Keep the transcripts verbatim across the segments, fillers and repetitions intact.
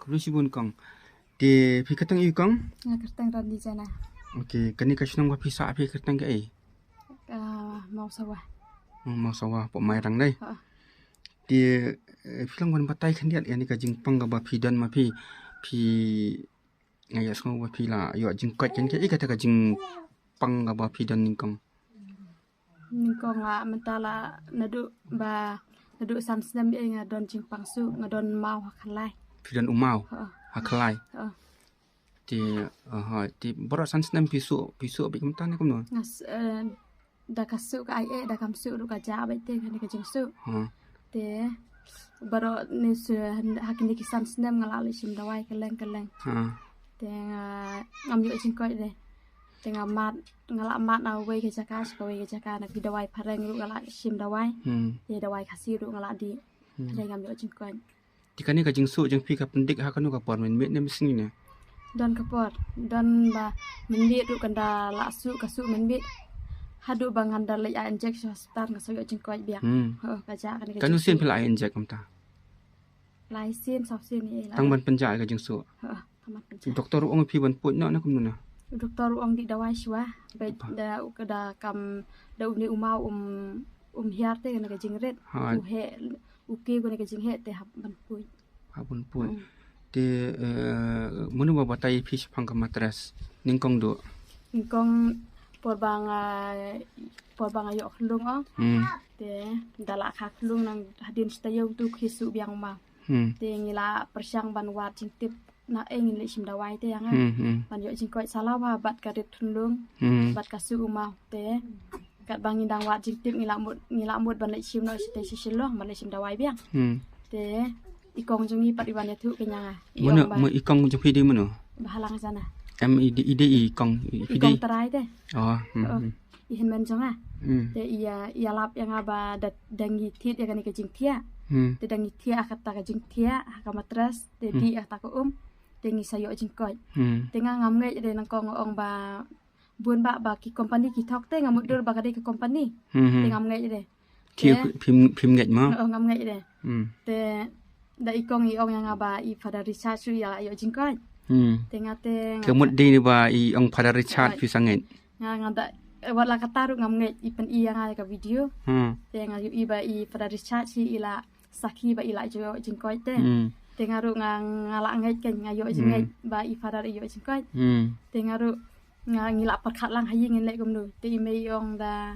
Khublei shibun kong. Te phi kyrteng aïu kong? Nga kyrteng Rani Jana. Okay, kane ka shnong ba phi sah phi kyrteng kaei? Ka Mawsawa. Hmm, Mawsawa, pok Mairang dei. Ha. Te eh, phi long ban batai khyndiat ïa kane ka jingpang kaba phi don ma phi, phi nga ïohsngew ba phi la ïoh jingkoit, kan kaei kata ka jingpang kaba phi don nyngkong? Nyngkong nga mynta la naduh ba naduh san snem eh nga don jingpang suh, nga don maw ha khlai. Phi don u maw? Ha. Ha khlai. Ha. Te, eh, ha, te baroh san snem phi suh, phi suh beit kumta ne kumno? Nga s-, eh, da ka suh ka ai eh, da kam suh ruh ka jah beit te kane ka jingsuh. Ha. Te baroh ne su ha kine ki san snem nga la leit shim dawai kylleng kylleng. Ha. Te nga ngam ïoh jingkoit de. Te nga mad, nga la mad na wei ka jaka sha kawei ka jaka, na ki dawai phareng ruh nga la shim dawai. Hmm. Te dawai Khasi ruh nga la dih. Hmm. Te ngam ïoh jingkoit. Te kane ka jingsuh jong phi ka pyndik ha kano ka por, mynmiet ne mynsngi ne? Don ka por, don ba mynmiet ruh kan da la suh, ka suh mynmiet. Haduh ba ngan da leit ai injek sha hospital nga sa ïoh jingkoit biang. Hmm. Ho, ka jah kane ka jingsuh. Katno sien phi la ai injek kumta? Lai sien, saw sien ïa la. Tang ban pynjah ïa ka jingsuh. Ho, tang ban pynjah. Doktor u ong phi ban put noh ne kumno na? Doktor u ong dih dawai shuwa. Bad da u ka da kam da une u maw um, um hiar te kane ka jingrit. Ha. U heh, u kiew kane ka jingheh te hap ban put. Hap ban put. Hmm. Te, eh, mano ba batai phi shaphang ka mattress? Nyngkong duh. Nyngkong por ba nga, por ba nga ïoh khyllung ong. Hmm. Te da la kha khyllung nang hadien shi taïew tu khie suh biang u maw. Hmm. Te ngi la pyrshang ban wad jingtip na ei ngin leit shim dawai te ïa nga. Hmm, hmm. Ban ïoh jingkoit sa la wah bad ka rit khunlung. Hmm. Bad ka suh u maw te. Katba ngi dang wad jingtip ngi la mut, ngi la mut ban leit shim noh shatei sha Shillong ban leit shim dawai biang. Hmm. Te i kong jong ngi pat i wan ïathuh kein ïa nga. I ong ba, mano i kong jong phi dei mano? Ba Halang Jana. Em i dei, i dei i kong, i, i dei i kong trai te. Oh, hmm, oh, hmm. I hynmen jong nga. Hmm. Te i ïa, i ïalap ïa nga ba da, da ngi thied ïa kane ka jingthiah. Hmm. Te da ngi thiah ha kata ka jingthiah ha ka mattress, te, hmm, dih ha kata ka um. Te ngi sa ïoh jingkoit. Hmm. Te nga ngam ngeit de, nyngkong nga ong ba bun ba, ba ki company ki thok te nga mutdur ba ka dei ka company. Hmm, hmm. Te ngam ngeit de. Te phim, phim ngeit mo? Oh, ngam ngeit de. Hmm. Te da i kong i ong ïa nga ba i Father Richard shu ïa la ïoh jingkoit. Hmm. Te nga te nga, ka mut dei ne ba i ong Father Richard phi sa ngeit? Nga, nga da, eh, wat la kata ruh ngam ngeit, i pyni ïa nga ka video. Hmm. Te nga ïohi ba i Father Richard shi i la sakhi ba i la ïoh jingkoit te. Hmm. Te nga ruh nga, nga la ngeit kein, nga ïoh jingngeit, hmm, ba i Father i ïoh jingkoit. Hmm. Te nga ruh nga, ngi la pyrkhat lang ha ïing ngin leh kumno. Te i mei i ong da,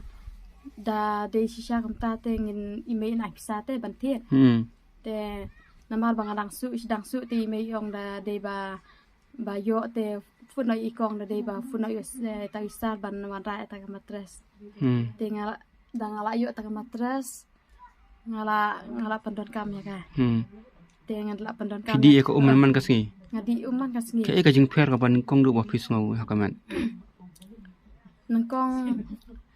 da dei shisha kumta te ngin, i mei in ai pisa te ban thied. Hmm. Te namar ba nga dang suh, dang suh te i mei i ong da dei ba, ba ïoh te phone noh ïa i kong da dei ba phone noh ïa, eh, ta u sir ban wanrah ïa ta ka mattress. Hmm. Te nga la, da nga la ïoh ta ka mattress, nga la, nga la pyndonkam ïa ka. Hmm. Te nga la pyndonkam. Phi dih ïa ka um man man ka sngi? Nga dih um man ka sngi. Kaei ka jingpher kaba nyngkong duh ba phi sngew ha ka met? Nyngkong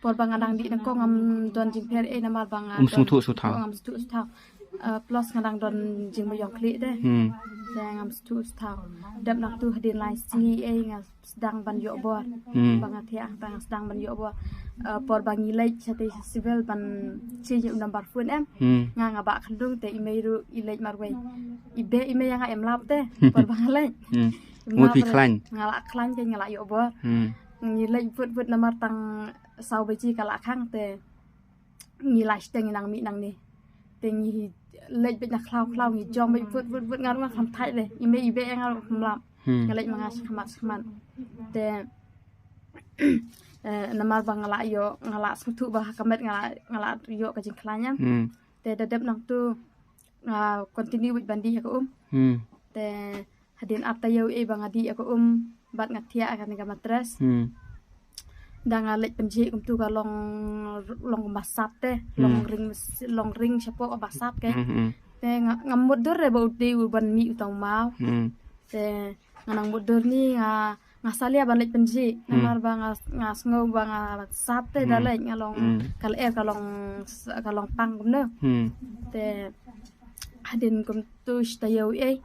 por ba nga dang dih nyngkong ngam don jingpher ei namar ba nga, um, don sngewthuh sngewthaw. Ngam sngewthuh sngewthaw. Eh, plus nga dang don jingmyntoi khlieh te. Hmm. Te ngam sngewthuh sngewthaw. Dep nangtu hadien lai sngi ei nga sdang ban ïoh bor. Hmm. Ba nga thiah hangta nga sdang ban ïoh bor. Eh, por ba ngi leit shatei sha civil ban change u number phone em. Hmm. Nga, nga bah khyndew te i mei ruh i leit marwei. I beh i mei ïa nga, em lap te. Por ba nga leit. Hmm. Em lap. Phi khlaiñ? Nga la khlaiñ te nga la ïoh bor. Hmm. Ngi leit bud bud namar tang saw baje ka la khang te. Ngi la shiteng ngi nang mih nangne. Te ngi leit beit na khlaw khlaw ngi jam beit bud bud bud nga ruh ngam thait de. I mei i beh ïa nga ruh em lap. Hmm. Nga leit ma nga shakhmat shakhmat. Te, eh, namar ba nga la ïoh, nga la sngewthuh ba ha ka met nga la, nga la ïoh ka jingkhlaiñ em. Hmm. Te da dep nangtu nga continue beit ban dih ïa ka um. Hmm. Te hadien ar taïew ei ba nga dih ïa ka um bad nga thiah ïa kane ka mattress. Hmm. Da nga leit pynjhieh kumtu ka long, long kumba sat te, long, hmm, ring, long ring shapoh kaba sat ke. Hmm, hmm. Te nga, ngam mutdur re ba u dei u ban mih uta u maw. Hmm. Te nga nang mutdur ni nga, nga salia ban leit pynjhieh. Hmm. Namar ba nga, nga sngew ba nga sat te da, hmm, leit nga long, hmm, ka lyer ka long s-, ka long pang kumno. Hmm. Te hadien kumtu shi taïew ei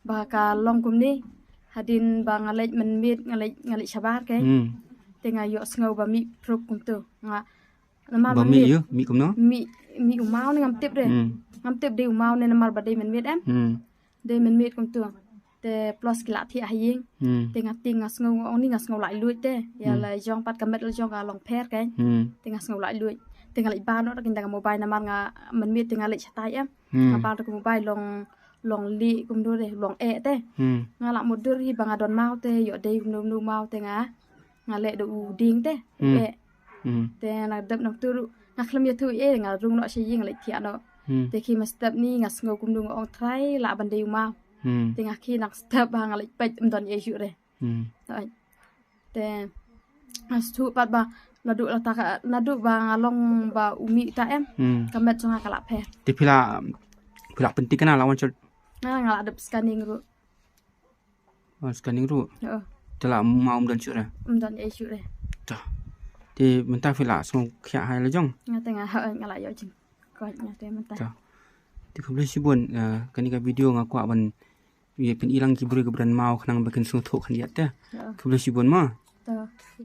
ba ka long kumne. Hadien ba nga leit mynmiet, nga leit, nga leit shabar ke. Hmm. Te nga ïohsngew ba mih pruk kumtu. Nga, namar ba mih mynmiet. Ïoh, mih kumno? Mih, mih u maw ne ngam tip de. Hmm. Ngam tip dei u maw ne namar ba dei mynmiet em. Hmm. Dei mynmiet kumtu. Te plus ki la thiah ha ïing. Hmm. Te nga tieng nga sngew, nga ong ni nga sngew laitluid te. Ïa Hmm. la jong pat ka met la jong ka long pher kein. Hmm. Te nga sngew laitluid. Te nga leit ban noh da ka mobile namar nga mynmiet te nga leit shatai em. Hmm. Nga ban da ka mobile long, long lieh kumno de, long eh te. Hmm. Nga la mutdur hi ba nga don maw te, ïoh dei kumno kumno maw te nga. Nga leh da u dieng te, u Hmm. eh. Hmm. Te nga dep nangtu ruh, nga khlem ïathuh eh, nga rung noh sha ïing nga leit thiah noh. Hmm. Te khie mynstep ni nga sngew kumno nga ong Trai lah ban dei u maw. Hmm. Te nga khie nangstep ba nga leit peit ym don ei shuh re. Hmm. Te nga shu pat ba naduh la ta ka, naduh ba nga long ba u mih ta em. Hmm. Ka met jong nga ka la pher. Te phi la, phi la pynthikna la wan sha Nga, nga la dep scanning ruh. Wan scanning ruh. Oh. Te la maw ym don shuh re. Ym don ei shuh re. Ta. Te mynta phi la sngewkhia ha la jong. Nga te nga ha nga la ïoh jingkoit nga te mynta. Ta. Te khublei shibun, eh, kane ka video nga kwah ban ïa pyni lang ki briew ki briew maw khnang ba kin sngewthuh khyndiat te. Oh. Khublei shibun ma.